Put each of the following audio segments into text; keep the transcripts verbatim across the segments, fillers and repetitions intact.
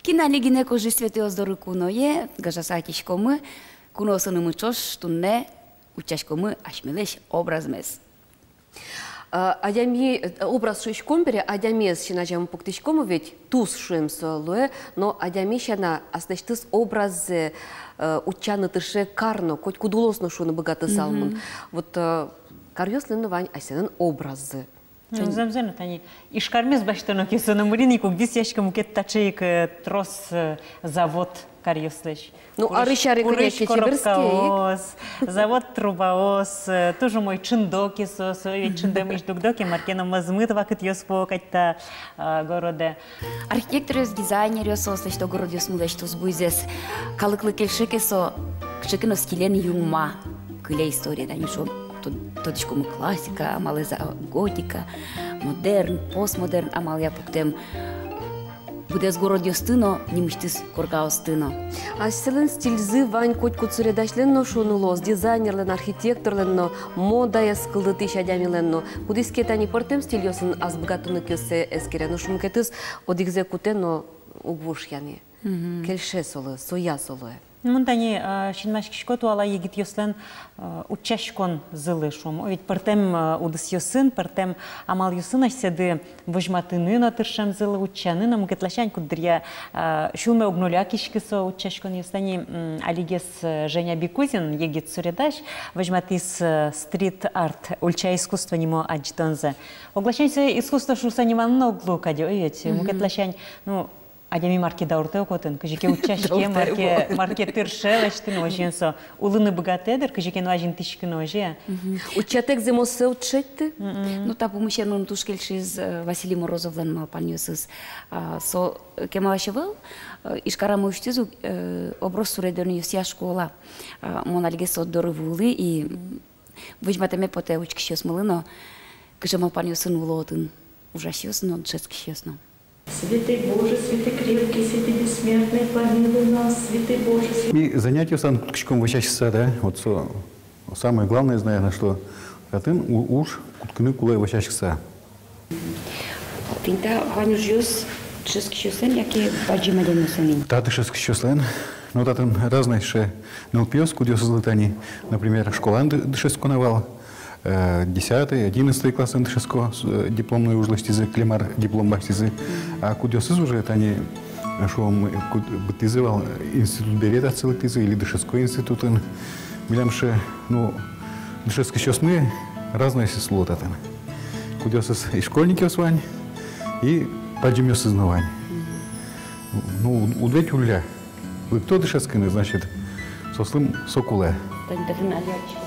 Кин али гинэ кожи Светыос доры куное, гажаса ӧтиськомы, куноосынымы ӵош туннэ утчаськомы асьмелэсь образмес. А, адями, э, образ шуиськом бере, адямиез син азямы пуктӥськом, ведь туж шуэм со луэ, но адями сяна аслэсьтыз образзэ, э, утчаны тырше кар но, котькуд улос но шуыны быгатысал мон. Вот, э, каръёслэн но вань асьсэлэн образзы. Ну, зэмзэ но, тани Ижкармес басьтоно ке, со номырин ик уг висъяськы мукет таӵе ик, э, трос, э, завод каръёслэсь. Ну, арысь аре кӧня ке чеберске ик. Пурысь коробкаос, завод трубаос, э, туж умой чындо ке со, со ведь чындэмысь дугдо ке, мар ке но мӧзмыт вакытъёс пуо кадь та, э, городэ. Архитекторъёс, дизайнеръёс, соослэсь то городъёсмылэсь тусбуйзэс. Калыклы кельше ке со, кыӵе ке но стилен юнма, кыле история, тани шуом, то-, тодӥськомы классика амалэз, готика, модерн, постмодерн амалъя пуктэм. Быдэс городъёсты но, нимысьтыз коркаосты но. Асьсэлэн стильзы вань котькуд суредасьлэн но, шуыны луоз, дизайнерлэн, архитекторлэн но, модаез кылдытӥсь адямилэн но. Кудӥз ке тани пӧртэм стильёсын ас быгатонлыкъёссэ эскере, нош мукетыз одӥгзэ кутэ но уг вошъя ни. Мгм. Кельше солы, соя солы. Мон тани, а, синмаськисько туала егитъёслэн, а, утчаськонзылы, шуом. Ведь пӧртэм, а, удысъёсын, пӧртэм амалъёсын асьсэды возьматыны но тыршемзылы, утчаны но. Мукет ласянь, куддыръя, а, сюлмы уг но лякиськы со утчаськонъёс. Тани, м, алигес, э, Женя Бикузин, егит суредась, возьматӥз, э, стрит-арт, ульча искусство нимо адӟытонзэ. Ог ласянь, со искусство шуыса ниманы но уг луы кадь, ой, ведь. Мгм. Мукет ласянь, ну, адями мар ке дауртэ ик отын, кызьы ке утчаське, мар ке, мар ке тырше лэсьтыны, озьыен со улыны быгатэ дыр, кызьы ке но азинтӥськыны, озьы-а? Мгм. Утчатэк зэмоссэ уд шедьты? Мгм. Ну, та пумысен мыным туж кельшиз, э, Василий Морозовлэн малпанъёсыз. А, со, э, кемалась ӧвӧл, э, Ижкарамы усьтӥз ук, э, образ суредонъёсъя школа. А, мон алигес со доры вуылӥ и, м, возьматэме потэ учкисьёсмылы но, кыӵе малпанъёсын уло отын ужасьёс но, дышетскисьёс но. Святый Боже, святый крепкий, святый бессмертный, помилуй нас, святый Боже, святый. Ми занятиослэн кутскиськом вӧсяськыса, да, вот со самое главное, наверное, что татын у-, уж кутскыны кулэ вӧсяськыса. Тӥни та вань ужъёс дышетскисьёслэн яке бадӟым адямиослэн ини? Та дышетскисьёслэн, но татын разной сыӵе нылпиос, кудъёсызлы тани, например, школаын ды-, дышетско на вал, э, десятый, одиннадцатый классын дышетско, с-, э, дипломной уж лэсьтӥзы, кылем ар диплом басьтӥзы. А кудъёсыз уже тани, э, шуом, э, куд-, быдтӥзы вал, э, институт бере татчы лыктӥзы или дышетско институтын. Милям сыӵе, ну, дышетскисьёсмы разной сыӵе луо татын. Кудъёсыз и школьникъёс вань, и бадӟымъёсыз но вань. Ну, уд ведь улля. Лыкто дышетскыны, значит, соослы со кулэ. Тани татын али адӟиськом,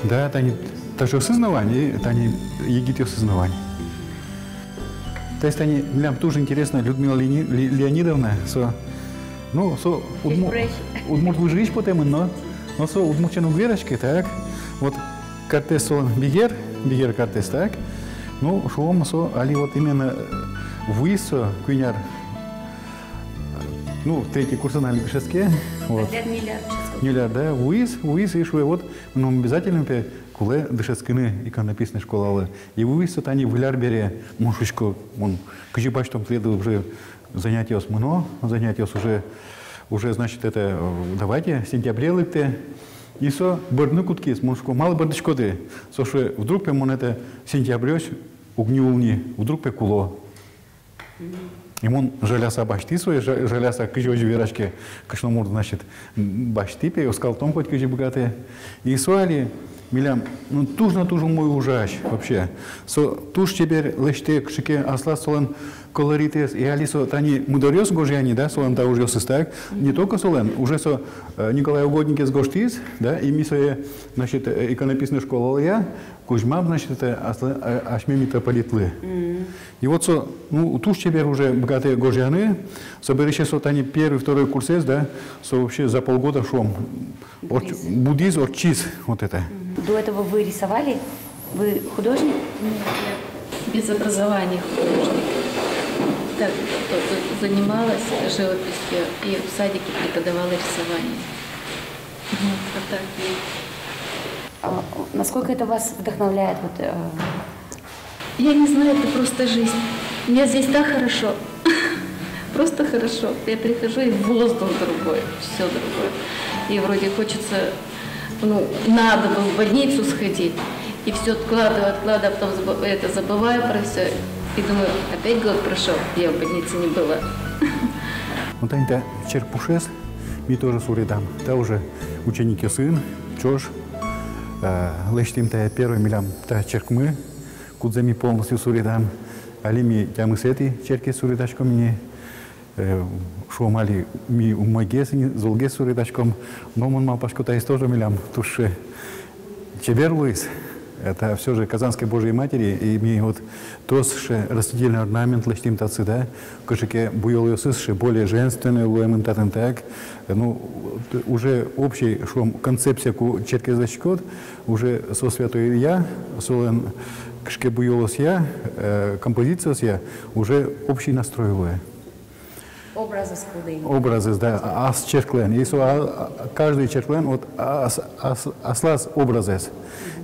да, тани таӵеосыз но вань, и тани егитъёсыз но вань. То есть тани милям туж интересно, Людмила Леони-, Ле-, Леонидовна, со, ну, со удму-, удмурт выжыысь потэмын, но, но со удмуртэн уг вераськы, так? Вот картэз солэн бигер, бигер картэз, так? Ну, шуом, со али вот именно, э, вуиз со куинь ар, ну, третий курсын али дышетске, вот. Ньыль ар дышетске. Ньыль ар, да, вуиз, вуиз, и шуэ, вот, ну, обязательно, пе, кулэ дышетскыны иконописной школалы. И вуиз со тани Выль ар бере, мон шуисько, мон кызьы басьтом, тӥледлы уже занятиос мыно, занятиос уже, уже, значит, это, э, давайте, сентябре лыктэ. И со бӧрдыны кутскиз, мон шуисько, малы бӧрдӥськоды? Со шуэ, вдруг, пе, мон это сентябрёзь уг ни ул ни, вдруг, пе, куло. И мон жаляса басьтӥ сое, жа-, жаляса, кызьы озьы вераське кышномурт, значит, м, басьтӥ, пе, оскалтом коть кызьы быгатэ. И со али милям, ну, туж но туж умой ужась вообще. Со туж чебер лэсьтэ кыӵе ке аслаз солэн колоритэз. И али со тани мудоръёс гожъя ни, да, солэн та ужъёсыз, так? Не только солэн, уже со, э, Николай Угодникез гожтӥз, да, и ми сое, значит, э, иконописной школалыя кузьмам, значит, это аслы, э, асьме митрополитлы. И вот со, ну, туж чебер уже быгатэ гожъяны, собере ещё со тани первый, второй курсэз, да, со вообще за полгода, шуом, ортч-, будӥз, ортчиз, вот это. Мгм. До этого вы рисовали? Вы художник? Нет, я без образования художник. Так, только занималась живописью и в садике преподавала рисование. Вот, а так и А насколько это вас вдохновляет? Вот, э, Я не знаю, это просто жизнь. Мне здесь так хорошо. Просто хорошо. Я прихожу, и воздух другой, всё другое. И вроде хочется, ну, надо бы в больницу сходить. И всё откладываю, откладываю, а потом забы-, это, забываю про всё. И думаю, опять год прошёл, я в больнице не была. Ну, тани та черк пушез ми тоже суредам. Та уже ученикъёсын ӵош, э, лэсьтӥм та первой милям та черкмы, кудзэ ми полностью суредам. Али ми тямысэтӥ черкез суредаськом ини. Э, шуом, али ми умойгес ини, золгес суредаськом. Но мон малпасько, таиз тоже милям туж чебер луиз. Это всё же Казанской Божией Матери, и ми вот трос сыӵе растительный орнамент лэсьтӥм татчы, да, кыӵе ке буёлъёсыз сыӵе более женственный луэмын татын, так. Ну, т-, уже общий, шуом, концепция ку черкез лэсьтӥськод, уже со Святой Илья, солэн кыӵе ке буёлъёсъя, э, композициосъя, уже общий настрой луэ. Образэз кылдэ ини. Образэз, да, а-, ас черклэн. И со, а, а, каждый черклэн вот ас-, ас-, аслаз образэз.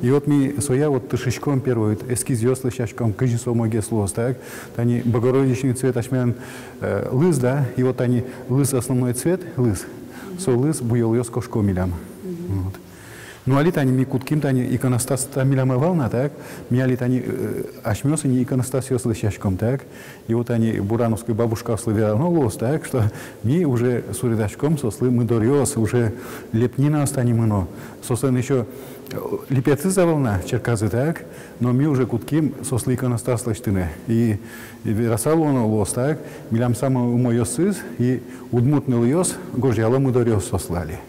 И вот ми соя вот тыршиськом первой, вот эскизъёс лэсьтӥськом, кызьы со умойгес луоз, так. Тани богородичный цвет асьмелэн, э, лыз, да, и вот тани лыз, основной цвет, лыз. Со лыз буёлъёс кошко милям. Вот. Ну, али тани ми кутским, тани иконостас та милям ӧвӧл на, так? Ми али тани, э, асьмеос ини иконостасъёс лэсьтӥськом, так? И вот тани бурановской бабушкаослы верано луоз, так, что ми уже суредаськом соослы мудоръёс, уже лепнинаос тани мыно. Соослэн ещё, э, липетсэз ӧвӧл на черказы, так? Но ми уже кутским соослы иконостас лэсьтыны. И, и вераса луоно луоз, так? Милям самой умойёсыз, и удмурт нылъёс гожъяло мудоръёс соослы али.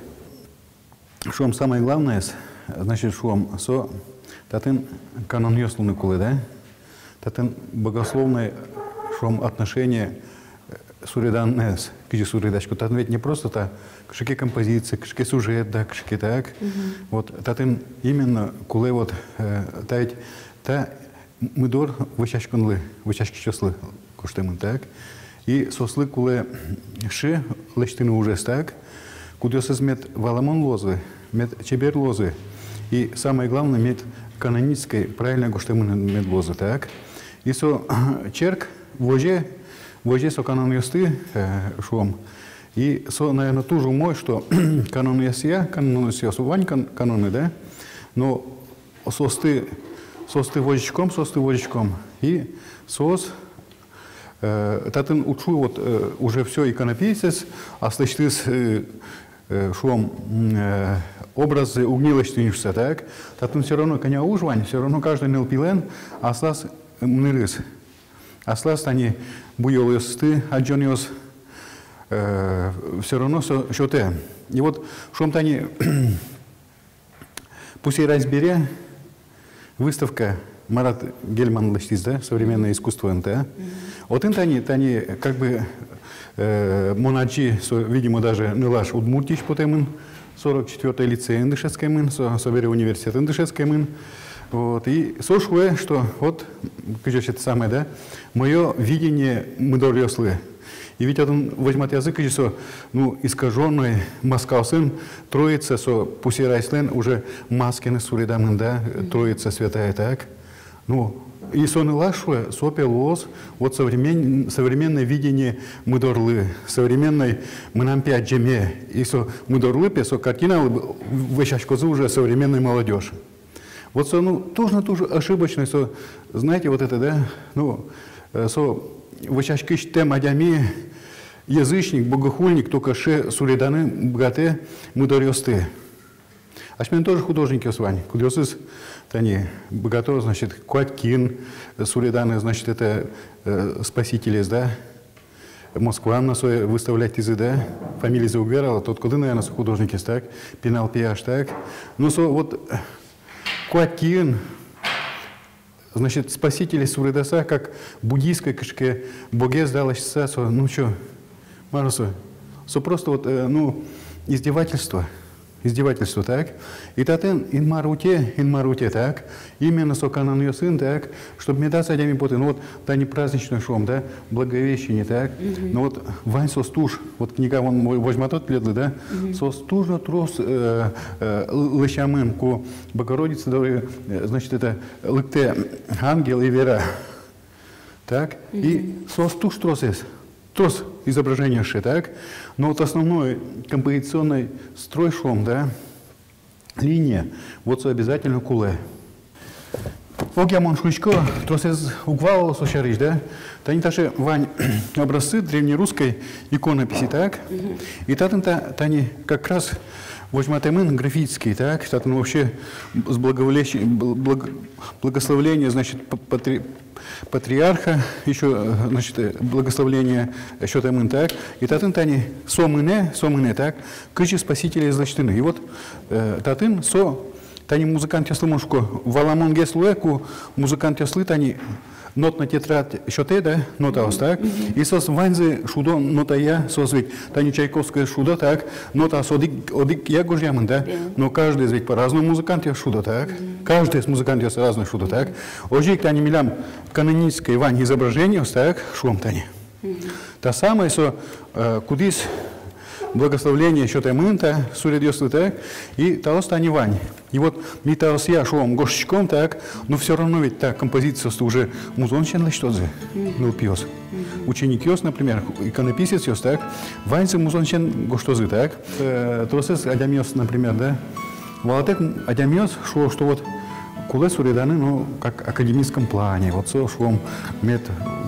Шуом, самое главное, значит, шуом, со татын канонъёс луыны кулэ, да? Татын богословное, шуом, отношение, э, суреданэз, кызьы суредаськод. Татын ведь не просто та, кыӵе ке композиция, кыӵе ке сюжет, да, кыӵе ке, так. Вот татын именно кулэ вот, э, та ведь, та мудор вӧсяськонлы, вӧсяськисьёслы гожтэмын, так. И соослы кулэ шы лэсьтыны ужез, так, кудъёсыз мед валамон луозы, мед чебер луозы. И самое главное, мед канонической, правильно гожтэмын мед луозы, так. И со черк возе, возе со канонъёсты, э, шуом. И со, наверно, туж умой, что канонъёсъя, канонъёсъя, со вань кан-, каноны, да, но соосты, соосты возиськом, соосты возиськом. И соос, э, татын уд шу, вот, э, уже всё, иконописец аслэсьтыз, э, э, шуом, м, э, образзэ уг ни лэсьты ни шуса, так? Татын всё равно кӧня уж вань, всё равно каждый нылпилэн аслаз, э, мынырыз. Аслаз тани буёлъёсты адӟонъёс, э, всё равно со сётэ. И вот, шуом, тани Пусйырась бере выставка Марат Гельман лэсьтӥз, да, «Современное искусство» НТА. Отын тани, тани, как бы, э, мон адӟи, со, видимо, даже нылаш Удмуртиысь потэмын, сорок четвёртый лицейын дышетскемын, со, собере университетын дышетскемын. Вот, и со шуэ, что вот, кызьы это самое, да, моё видение мудоръёслы. И ведь отын возьматъязы, кызьы со, ну, искажённой маскаосын Троица, со Пусйырасьлэн уже маскаеныз суредамын, да, Троица Святая, так. Ну, и со нылаш шуэ, со пе луоз, вот современ-, современное видение мудорлы, современной мынам пе адӟеме, и со мудорлы пе, со картиналы б-, вӧсяськозы уже современной молодёжь. Вот со, ну, туж но туж ошибочной со, знаете, вот это, да, ну, э, со вӧсяськисьтэм адями, язычник, богохульник, только сыӵе суреданы быгатэ мудоръёсты. Асьмелэн тоже художникъёс вань, кудъёсыз тани быгато, значит, куать киын суреданы, значит, это, э, спасителез, да, Москваын но сое выставлятьтӥзы, да, фамилизэ уг вералод, тодӥськоды, наверно, со художникез, так, пинал пияш, так. Ну, со вот куать киын, значит, спасителез суредаса, как буддийской кыӵе ке богез, да, лэсьтыса, со, ну чё, мар со, со просто вот, э, ну, издевательство. Издевательство, так? И татын Инмар утё, Инмар утё, так? Именно со канонъёсын, так? Чтоб медаз адями потэ, ну вот, тани праздничной, шуом, да, Благовещение, так? Ну вот, вань соос туж, вот книга вон во-, возьматод тӥледлы, да? Соос туж но трос, э, э, л-, лэсьтэмын, ку Богородица, да, э, значит, это, лыктэ ангел и вера. Так? И соос туж тросэз. трос изображение ше, так? Но вот основной композиционный строй, шуом, да, линия, вот со обязательно кулэ. Огъя мон шуисько, тросэз уг валало со сярысь, да? Тани таӵе вань образцы древнерусской иконописи, так? И татын та-, тани как раз возьматэмын графически, так? Татын вообще с благоволещи-, бл-, благ-, благословление, значит, п-, патри-, патриарха, ещё, э, значит, э, благословление сётэмын, так? И татын тани со мынэ, со мынэ, так? Кызьы Спасителез лэсьтыны. И вот, э, татын со, тани музыкантъёслы, мон шуисько, валамонгес луэ, ку музыкантъёслы тани нотной тетрадь сётэ, да, нотаос, так? И соос ваньзы шудо нотая, соос ведь тани Чайковскийез шудо, так? Нотаос одӥг, одӥгъя гожъямын, да? Но каждыез ведь по-разному музыкантъёс шудо, так? Каждыез музыкантъёс разной шудо, так? Озьы ик тани милям канонической вань изображениос, так, шуом тани. Та самой со, э, кудӥз благословление сётэмын та суредъёслы, так, и таос тани вань. И вот ми таосъя, шуом, гожтӥськом, так, но всё равно ведь та композициосты уже музонысен лэсьтозы нылпиос. Ученикъёс, например, иконописецъёс, так, ваньзы музонысен гожтозы, так. Э, тросэз адямиос, например, да, валатэк адямиос шуо, что вот кулэ суреданы, ну, как академическом плане. Вот со, шуом, мед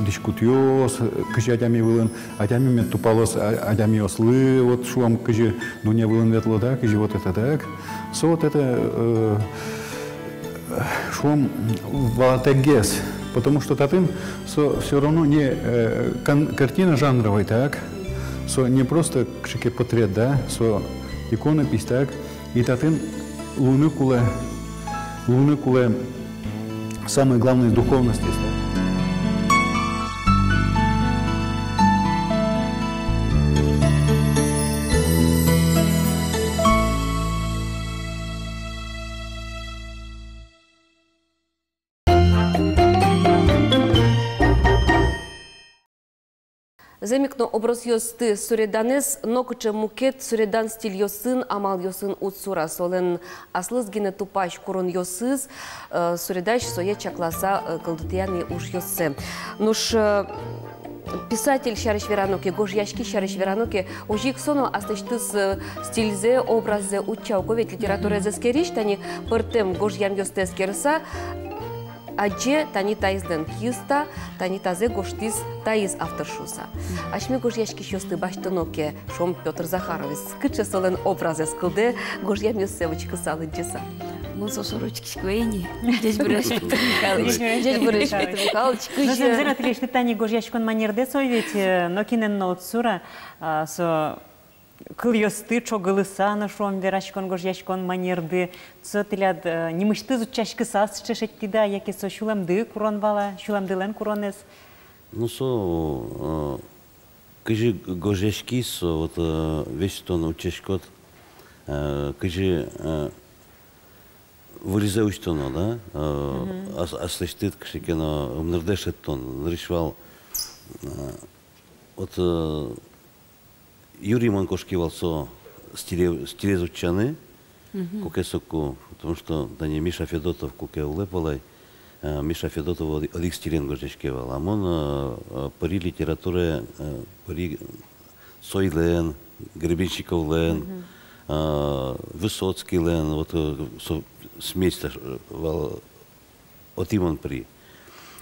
дӥськутъёс, э, кызьы адями вылын, адями мед тупалоз а-, адямиослы, вот, шуом, кызьы дунне вылын ветло, да, кызьы вот это, так. Со вот это, э, шуом, валатэкгес. Потому что татын со всё равно не, э, кон-, картина жанровой, так. Со не просто кыӵе ке портрет, да, со иконопись, так. И татын луыны кулэ, луыны кулэ самой главной духовностез, да. Зэм ик но, образъёсты суреданэз нокыӵе мукет суредан стильёсын, амалъёсын уд сура. Солэн аслыз гинэ тупась куронъёсыз, э, суредась сое чакласа, э, кылдытъян ужъёссэ. Нош, э, писатель сярысь верано ке, гожъяськись сярысь верано ке, озьы ик со но аслэсьтыз, э, стильзэ, образзэ утча уго ведь. Литератураез эскерись, тани пӧртэм гожъямъёсты эскерыса, адӟе, тани таизлэн киыз та, тани тазэ гожтӥз таиз автор шуыса. Асьме гожъяськисьёсты басьтоно ке, шуом, Пётр Захаровез, кыӵе солэн образэз кылдэ, гожъямъёссэ учкыса, лыдӟыса? Мон со шоры учкисько ини. Ӟечбуресь, Пётр Михайлович. Ӟечбуресь, Пётр Михайлович. Но кызьы зэмзэ но тӥлесьтыд тани гожъяськон манердэс, ой, ведь, э, нокинэн но уд сура, а, со кылъёсты ӵогылыса но, шуом, вераськон, гожъяськон манерды, со тӥляд, э, нимысьтыз утчаськыса сыӵе шедьтӥды-а, яке со сюлэмды курон вал-а, сюлэмдылэн куронэз? Ну, со, э, кызьы гожъяськиз, со вот, э, весь тон утчаськод, э, кызьы, э, выризэ усьтоно, да, э, ас-, аслэсьтыд кыӵе ке но ымнырдэ шедьтон, нырысь вал, э, вот, э, юри мон кошки вал со стиле-, стилез утчаны, куке соку, потому что тани Миша Федотов куке улэ палай, э, Миша Федотов одӥ-, одӥг стилен гожъяське вал, а мон, э, э, пыри литературае, э, пыри Цойлэн, Гребенщиковлэн, э, Высоцкийлэн, вот, э, со смесь таӵе, э, вал, отӥ мон пыри.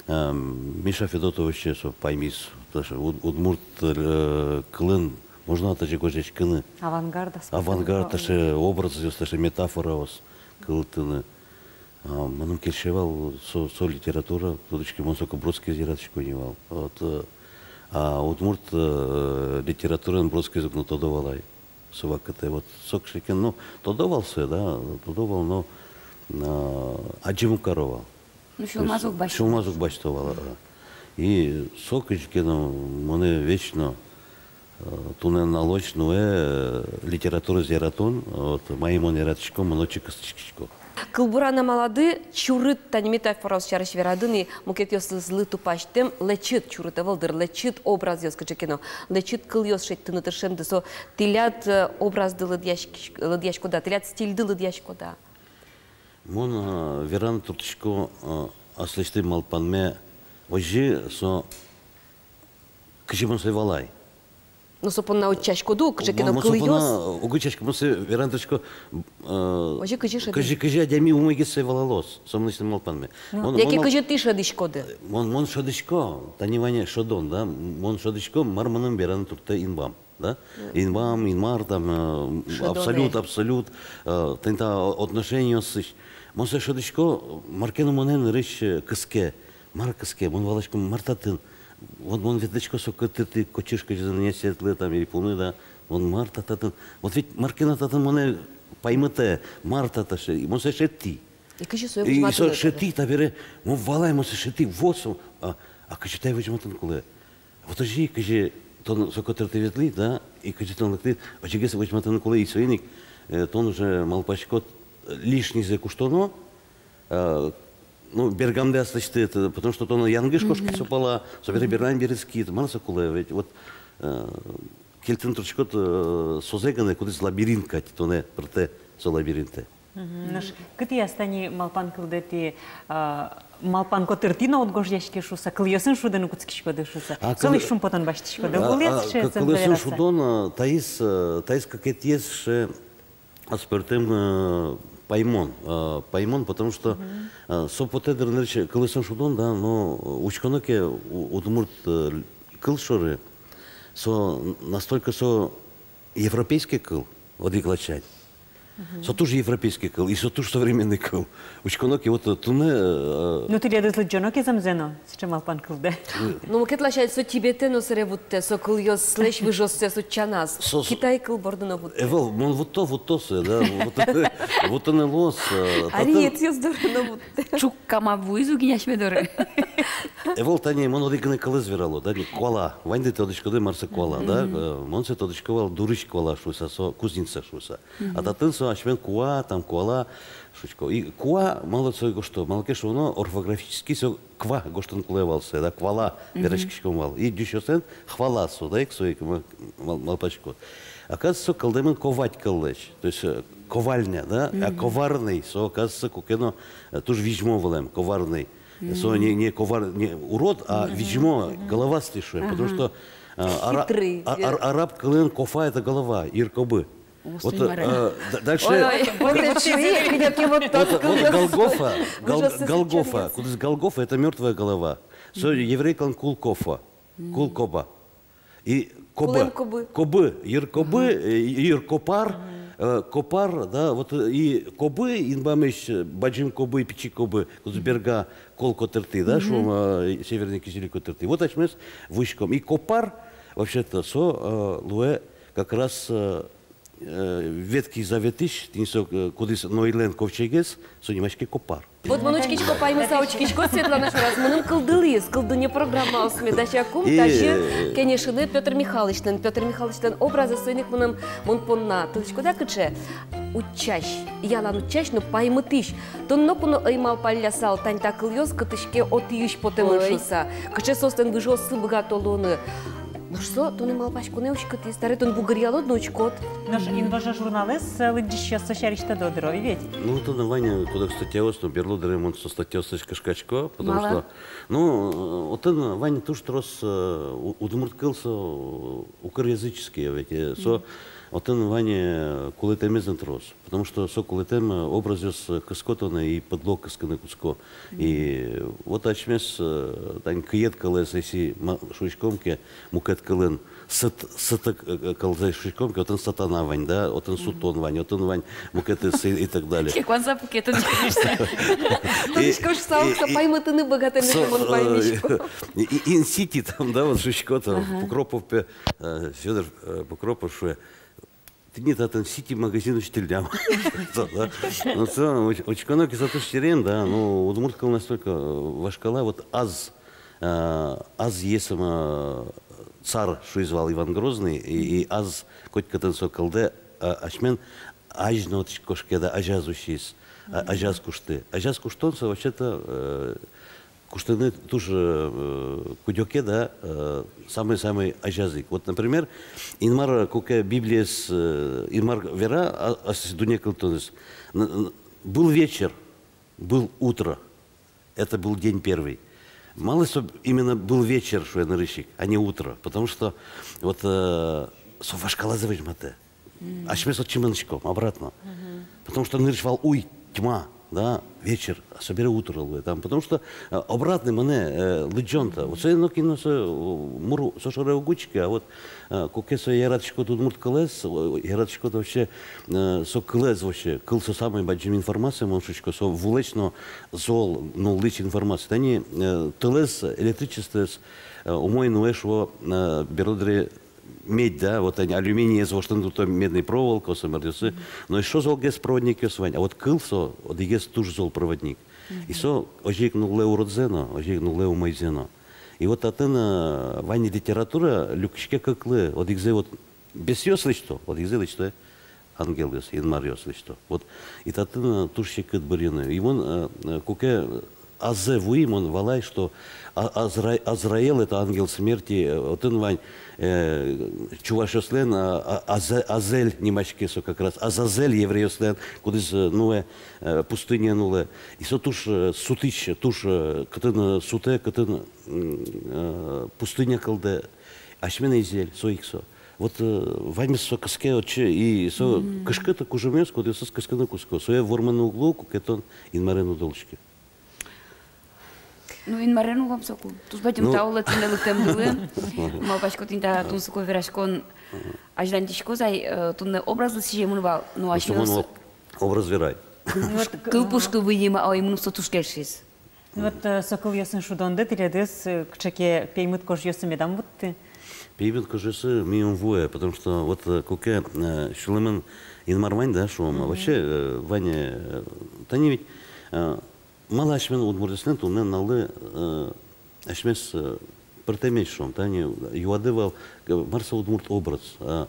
Э, Миша Федотов вообще со паймиз, таӵе уд-, удмурт, э, кылын можно таӵе гожъяськыны. Авангард, авангард, таӵе образъёс, таӵе метафораос кылдытыны. А, мыным кельше вал со, со литература, тодӥсько, мон соку Бродскийез яратӥсько ни вал. Вот, э, а удмурт, э, литератураын Бродскийез уг но тодо вал ай со вакытэ. Вот со кыӵе ке но, ну, тодо вал сое, да, тодо вал, но, а, адӟыны уг каро вал. Ну, сюлмаз уг басьто. Сюлмаз уг басьто вал, а. И со кызьы ке но монэ весь но, э, туннэ нуналозь нуэ, э, литератураез яратон, вот, мае мон яратӥсько, мон отчы кыстӥськисько. Кылбуран амалады чурыт, тани метафораос сярысь верады ни, мукетъёсызлы тупасьтэм лэчыт, чурыт ӧвӧл дыр, лэчыт образъёс кыӵе ке но, лэчыт кылъёс шедьтыны тыршемды, со тӥляд, э, образды лыдъяськ-, лыдъяськод-а, тӥляд стильды лыдъяськод-а? Мон, э, вераны туртӥсько, э, аслэсьтым малпанме озьы, со кызьы мон сое валай. Но со понна утчаськоды ук, кыӵе ке но кылъёс. Уг утчаськы, мон сое вераны турттӥсько, э, озьы кызьы шӧдӥ. Кызьы, кызьы адями умойгес сое валалоз, со мынэсьтым малпанме. Ну. Мон, яке мон, кызьы тӥ шӧдӥськоды? Мон, мон шӧдӥсько, тани вань шӧдон, да, мон шӧдӥсько, мар мыным вераны турттэ инбам, да? Мгм. Инбам, Инмар, там, э, шӧдонэ. Абсолют, абсолют, э, тани та отношениосысь. Мон сое шӧдӥсько, мар ке но монэ нырысь, э, кыске, мар кыске, мон валасько, мар татын. Вот мон ветлӥсько со котыртӥ, кочыш, кызьы нянь сетлы, там, или пуны, да. Мон, мар та татын. Вот ведь мар ке но татын монэ паймытэ, мар та таӵе. И мон сое шедьтӥ. И кызьы сое, и со возьматыны шедьтӥ, табере мон валай, мон сое шедьтӥ, вот со. А, а кызьы тае возьматыны кулэ? Вот озьы, кызьы тон со котыртӥ ветлӥд, да, и кызьы тон лыктӥд, озьыгес возьматыны кулэ, и соин ик, э, тон уже малпаськод, э, лишнизэ куштоно, э, ну, бергамдэ аслэсьтыд, это, потому что тон янгыш кошкид со пала, собере берлань берытскид, мар со кулэ, ведь вот, э, кельтыны турттӥськод, э, созэ гинэ, кудӥз лабиринт кадь тонэ пыртэ со лабиринтэ. Мгм. Нош кытӥяз тани малпан кылдэ тӥ, а, малпан котыртӥ но уд гожъяське шуыса, кылъёсын шудыны кутскиськоды шуыса. А, солэсь шумпотон басьтӥськоды. А, кылъёсын шудон, а, таиз, э, таиз кыкетӥез сыӵе аспӧртэм, э, паймон, э, паймон, потому что, э, со потэ дыр нырысь кылъёсын шудон, да, но, э, учконо ке у-, удмурт, э, кыл шоры, со настолько со европейский кыл, одӥг ласянь. Со туж европейский кыл, и со туж современный кыл. Учконо ке, вот, э, туннэ, э, ну, тӥледыз лыдӟоно ке зэмзэ но, сыӵе малпан кылдэ. Ну, мукет ласянь, со Тибетэ но сэре вуттэ, со кылъёслэсь выжыоссэс утчаназ. Со, со Китай кыл борды но вуттэ. Ӧвӧл, мон вутто, вутто сое, да, вутто, вутто но луоз, э, татын. Ариецъёс доры но вуттэ. Чуккама вуиз ук ини асьме доры. Ӧвӧл, тани мон одӥг гинэ кылэз верало, да, не, куала. Ваньды тодӥськоды, мар со куала, да? Э, мон сое тодӥсько вал дурысь куала шуыса, со кузница шуыса. А татын со асьмен куа, там куала шуисько. И куа, малы сое гожто, малы ке шуоно, орфографически со ква гожтыны кулэ вал сое, да, куала вераськиськом вал. И ӟучъёслэн хвала со, да, ик со ик ма-, мал-, малпаськод. Оказывается, со кылдэмын ковать кыллэсь, то есть, э, ковальня, да, а коварный, со, оказывается, куке но, э, туж визьмо вылэм, коварный. Со не, не ковар-, не урод, а визьмо, головастый шуэ, потому что, а, ара-, хитрый, а, ар-, араб кылын кофа — это голова, йыркобы. Вот, э, д-, дальше. Ой, ой, вот, вот, вот, вот Голгофа, Гол-, Голгофа, кудӥз Голгофа — это мёртвая голова. Со еврей кылын кул кофа, кул коба. И кобы. Кулэм кобы. Кобы, йыркобы, э, йыркопар, э, копар, да, вот, э, и кобы, инбамысь, э, бадӟым кобы, пичи кобы, кудӥз берга кол котыртӥ, да, шуом, э, Северный Кизили котыртӥ. Вот асьмеос вуиськом. И копар, вообще-то, со, э, луэ как раз, э, э, Ветхий Заветысь, тӥни со, э, кудӥз Нойлэн ковчегез, со нимаське копар. Вот мон учкисько, паймыса учкисько, Светлана шораз, мыным кылдылӥз, «Кылдыны» программаосме дасякум, и тазьы кенешыны Пётр Михалычлэн. Пётр Михалычлэн образэз соин ик мыным, мон понна, тодӥськод-а, кыӵе? Утчась, ялан утчась но паймытӥсь. Тон ноку но ӧй малпаллясал, тани та кылъёс кытысь ке отыысь потэмын шуыса. Кыӵе соослэн выжыоссы быгато луыны. Нош со тонэ малпаськонэ уськытӥз, таре тон бугыръялод но учкод. Нош «Инвожо» журналэз, э, лыдӟисьёс со сярысь тодо дыр, ой ведь? Ну, татын вань куд-ог статьяос, но берло дыре мон со статьяослэсь кышкасько, потому что, ну, э, отын вань туж трос, э, у-, удмурт кыл со укыр языческий, ведь, э, со, отын вань, э, кулэтэмез но трос. Потому что со кулэтэм, э, образъёс, э, кыско тонэ и подлог кыскыны кутско. И вот асьмеос, э, тань кыед кылэз эсьы ма-, шуиськом ке, мукет кылын сыт-, сыт-, э, э, кылзэ шуиськом ке, отын сатана вань, да, отын сутон вань, отын вань мукетыз и, и так далее. Чекванса пукетын. Тодӥсько, шуса, паймытыны быгатэмзэ мон паймисько. И, и, in city там, да, вот шуисько там, Пукропов пе, э, Фёдор, э, Пукропов шуэ. Тӥни татын сити-магазин усьтӥллям. Ну, со, уч-, учконо ке, со туж серем, да, ну, удмурт кыл настолько, э, вашкала, вот ас, э, ас есэм, э, цар шуиз вал Иван Грозный, и, и ас котькытын со кылдэ, а, асьмен азьын отысь кошке да, азяз усиз, а, азяз кушты. Азяз куштон со вообще-то, э, куштыны туж, э, кыдёке, да, э, самой-самой азяз ик. Вот, например, Инмар, куке Библиез, э, Инмар вера, а, ас дунне кылдытонэз. Н-, н-, был вечер, был утро. Это был день первый. Малы со именно был вечер, шуэ нырысь ик, а не утро? Потому что вот, э, со вашкалазэ возьматэ. Асьмеос отчы мынӥськом обратно. Потому что нырысь вал уй, тьма, да, вечер, а собере утро луэ там. Потому что, э, обратный мынэ, э, лыдӟон-то. Вот сое нокин но со, э, мур со шоры уг учкы, а вот, э, куке сое яратӥськод удмурт кылэз, э, яратӥськод вообще, э, со кылэз вообще. Кыл со самой бадӟым информация, мон шуисько, со вулэсь но зол нуллӥсь информация. Тани, э, тылэз, электричествоез, э, умой нуэ, шуо, э, бере дыре медь, да, вот ини алюминиез воштыны туртто медной проволокаосы, мар-ёсы. Но эшшо золгес проводникъёс вань, а вот кыл со одӥгез туж зол проводник. И со озьы ик нуллэ уродзэ но, озьы ик нуллэ умойзэ но. И вот татын, э, вань литература люкиське кыклы, одӥгзэ вот бесъёс лэсьто, одӥгзэ лэсьто ангелъёс, инмаръёс лэсьто. Вот и татын, э, туж секыт бырйыны. И мон, э, э, куке азэ вуи, мон валай, что А-, Азра-, Азраил, это ангел смерти, э, отын вань, э, чувашъёслэн, а, а, Аза-, Азель нимаське со как раз, Азазель еврейёслэн, кудӥз, э, нуэ, э, пустыняе нуллэ. И со туж, э, сутӥсь, туж, э, кытын, э, сутэ, кытын, м, э, пустыня кылдэ, асьмен Эйзель, со ик со. Вот, э, ваньмыз со кыске отчы, и со кышкыт кужымъёс, кудъёсыз кыскыны кутско. Сое вормыны уг луы, куке тон Инмарен уд улӥськы. Ну, Инмарен улом соку. Туж бадӟым тау луэ тӥни лыктэмдылы. Малпасько, тӥни та тунсыко вераськон азьланьтӥськоз ай, э, туннэ образлы сӥземын вал. Ну, асьмеос об-, образ верай. Кыл пушкы выйим, а ой, мыным со туж кельшиз. Ну вот, э, со кылъёсын шудонды тӥледыз, э, кыӵе ке пеймыт кожъёсы медам вутты? Пеймыт кожъёсы ми ум вуэ, потому что вот, э, куке, э, сюлэмын Инмар вань, да, шуом, а вообще, э, вань, э, тани ведь, э, малы асьмен удмуртъёслэн туннэ нуналлы, э, асьмес, э, пӧртэмесь, шуом, тани юады вал, э, мар со удмурт образ, а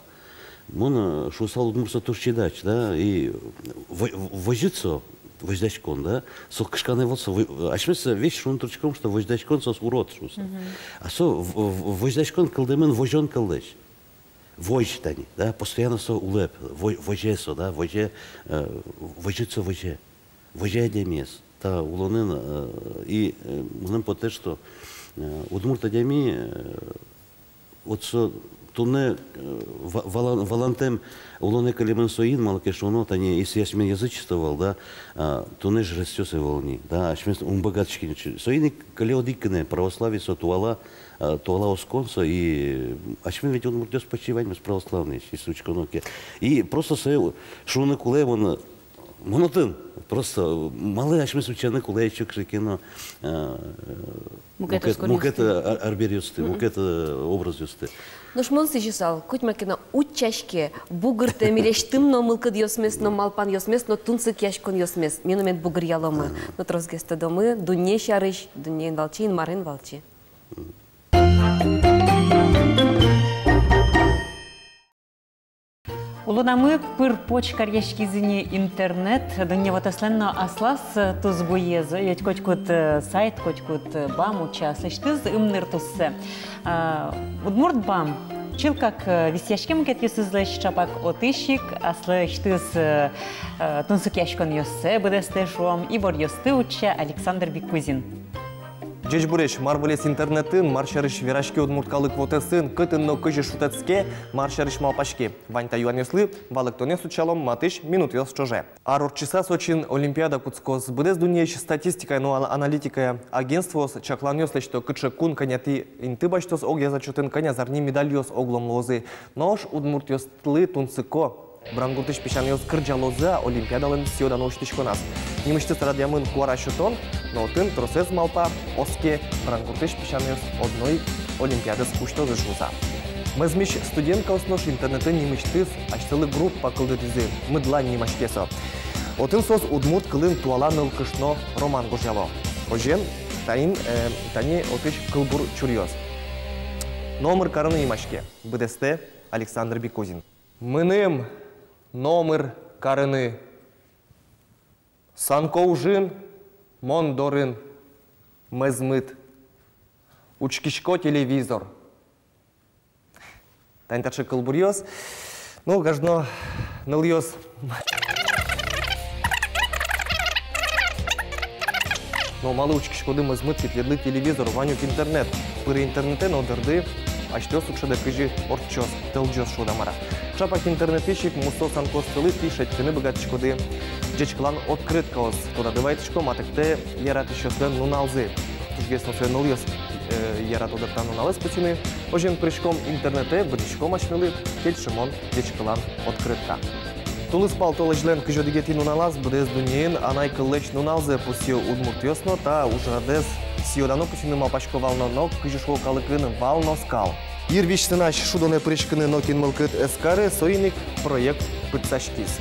мон, э, шуысал, удмурт со туж чидач, да, и во-, возьыт со, возьдаськон, да, со кышканы вал со, во-, асьмес весь шуны турттӥськом, что возьдаськон соос урод шуыса. А со в-, в-, возьдаськон кылдэмын возён кыллэсь. Возь тани, да, постоянно со улэп, во-, возе со, да, возе, э, возьыт со возе. Возе адямиез та улонын, э, и, э, мыным потэ, что, э, удмурт адями, э, вот со туннэ, э, ва-, валан-, валантэм улонэ кылемын соин, малы ке шуоно, тани если асьмен язычество вал, да, а, туннэ жрецъёс ӧвӧл ни, да, асьмес ум быгатӥське ни. Соин ик кыле одӥг гинэ православие, со туала, а, туала оскон со, и асьмен ведь удмуртъёс почти ваньмыз православноесь, если учконо ке. И просто сое шуны кулэ, мон, мон отын, просто малы асьмес утчаны кулэ ещё кыӵе ке но, э, мукет, мукет осконъёсты, мукет, э, ар-, арбериосты, мгм, мукет, э, образъёсты. Нош мон сӥзьысал, котьма ке но утчаське бугыртэ милесьтым но мылкыдъёсмес но, малпанъёсмес но, тунсыкъяськонъёсмес. Ми но мед бугыръяломы. Ага. Но тросгес тодомы дунне сярысь, дуннеен валче, Инмарен валче. Улонамы пыр-поч каръяськиз ини интернет, дунне вотэслэн но аслаз тусбуез, ведь котькуд, э, сайт, котькуд, э, бам утча аслэсьтыз ымныр туссэ. А, удмурт бам чылкак, э, висъяське мукетъёсызлэсь, чапак отысь ик аслэсьтыз, э, э, тунсыкъяськонъёссэ быдэстэ, шуом, иворъёсты утча Александр Бикузин. Ӟечбуресь! Мар вылез интернетын, мар сярысь вераське удмурт калык вотэсын, кытын но кызьы шутэтске, мар сярысь малпаське? Вань та юанъёслы валэктонъёс утчалом матысь минутъёс ӵоже. Ар ортчыса Сочиын Олимпиада кутскоз. Быдэс дуннеысь статистикая но ана-, аналитикая агентствоос чакланъёс лэсьто, кыӵе кун кӧня ти инты басьтоз огъя зачётын, кӧня зарни медальёс оглом луозы. Нош удмуртъёслы тунсыко. Брангуртысь песянайёс кырӟалозы-а Олимпиадалэн сӥё-дано усьтӥськоназ? Нимысьтыз радъямын куара сётон, но отын тросэз малпа, оске, Брангуртысь песянайёс одно ик Олимпиадэз усьтозы шуыса. Мӧзмись студенткаос нош интернетын нимысьтыз асьсэлы группа кылдытӥзы, «Мыдлань» нимаське со. Отын соос удмурт кылын туала нылкышно роман гожъяло. Озьыен, таин, э, тани отысь кылбур чуръёс. «Номыр карыны» нимаське. Быдэстэ Александр Бикузин. Мыным номыр карыны. Санко ужын мон дорын мӧзмыт. Учкисько телевизор. Тани таӵе кылбуръёс. Ну, гажано нылъёс. Но малы учкиськоды мӧзмыт китледлы телевизор, вань ук интернет. Пыре интернетэ но дырды, асьтэос уд шӧдэ, кызьы ортчоз, тӧлӟоз шуод-а, мар-а. Чапак интернетысь ик мусо санкоостылы тӥ шедьтыны быгатӥськоды ӟечкылан открыткаос. Тодады вайытӥсько, матыктэ яратӥсьёслэн нуналзы. Тужгес но сое нылъёс, э, яратодыр та нуналэз пусйыны. Озьыен, пыриськом интернетэ, быдтӥськом асьмелы кельшымон ӟечкылан открытка. Тулыспал толэзьлэн кызь одӥгетӥ нуналаз быдэс дуннеын анай кыллэсь нуналзэ пусйо удмуртъёс но. Та ужрадэз сӥё-дано пусйыны малпасько вал но, но кызьы шуо калыкын, вал но скал. Йырвизь сынась шудонэ пыриськыны нокин мылкыд ӧз кары, соин ик проект пытсаськиз.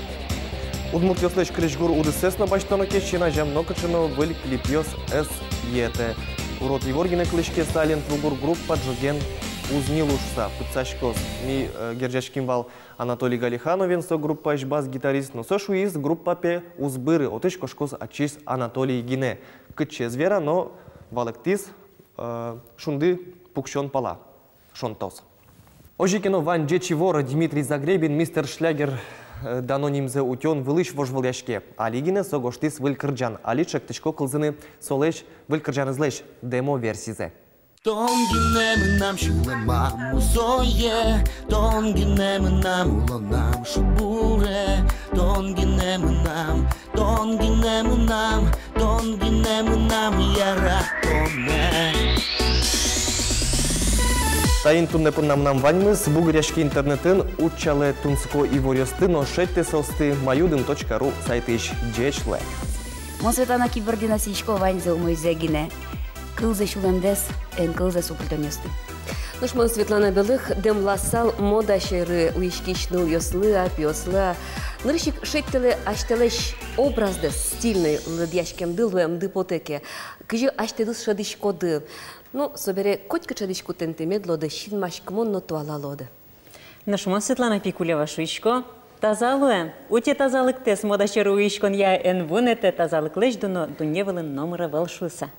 Удмуртъёслэсь крезьгур удыссэс но басьтоно ке, син азям нокыӵе но выль клипъёс ӧз йӧтэ. Урод Ивор гинэ кылӥське Silent Woo Goore группа ӝоген уз ни луы шуыса. Пытсаськоз. Ми, э, герӟаським вал Анатолий Галихановен, со группаысь бас-гитарист, но со шуиз, группа пе уз быры, отысь кошкоз ачиз Анатолий гинэ. Кытчы, ӧз вера, но валэктӥз, э, шунды пуксён пала шонтоз. Озьы ке но, вань ӟеч ивор, Дмитрий Загребин, Мистер Шлягер, э, дано нимзэ утён вылысь вожвылъяське. Али гинэ со гожтӥз выль кырӟан. Али чектӥсько кылзыны солэсь выль кырӟанэзлэсь демо-версизэ. Тон гинэ мынам сюлэмам мусое, тон гинэ мынам улонам шудбуре, тон гинэ мынам, тон гинэ мынам, тон гинэ мынам яратонэ. Таин туннэ понна мынам ваньмыз. Бугыръяське интернетын, утчалэ тунсыко иворъёсты но шедьтэ соосты маюдын точка ру сайтысь. Ӟеч луэ. Мон, Светлана Кибардина, сӥзисько ваньзэ умойзэ гинэ. Кылзэ сюлэмдэс, эн кылзэ супыльтонъёсты. Нош мон, Светлана Белых, дэмласал мода сьӧры уиськись нылъёслы-а, пиослы-а. Нырысь ик шедьтэлэ асьтэлэсь образдэс, стильной лыдъяськемды, луэмды потэ ке. Кызьы асьтэдыз шӧдӥськоды? Ну, собере котькыӵе дӥськутэнтэ мед луоды синмаськымон но туала луоды. Нош мон, Светлана Пикулева, шуисько: таза луэ, уте тазалыктэс, мода сьӧры уиськонъя эн вунэтэ, тазалыклэсь дуно дунне вылын номыр ӧвӧл шуыса.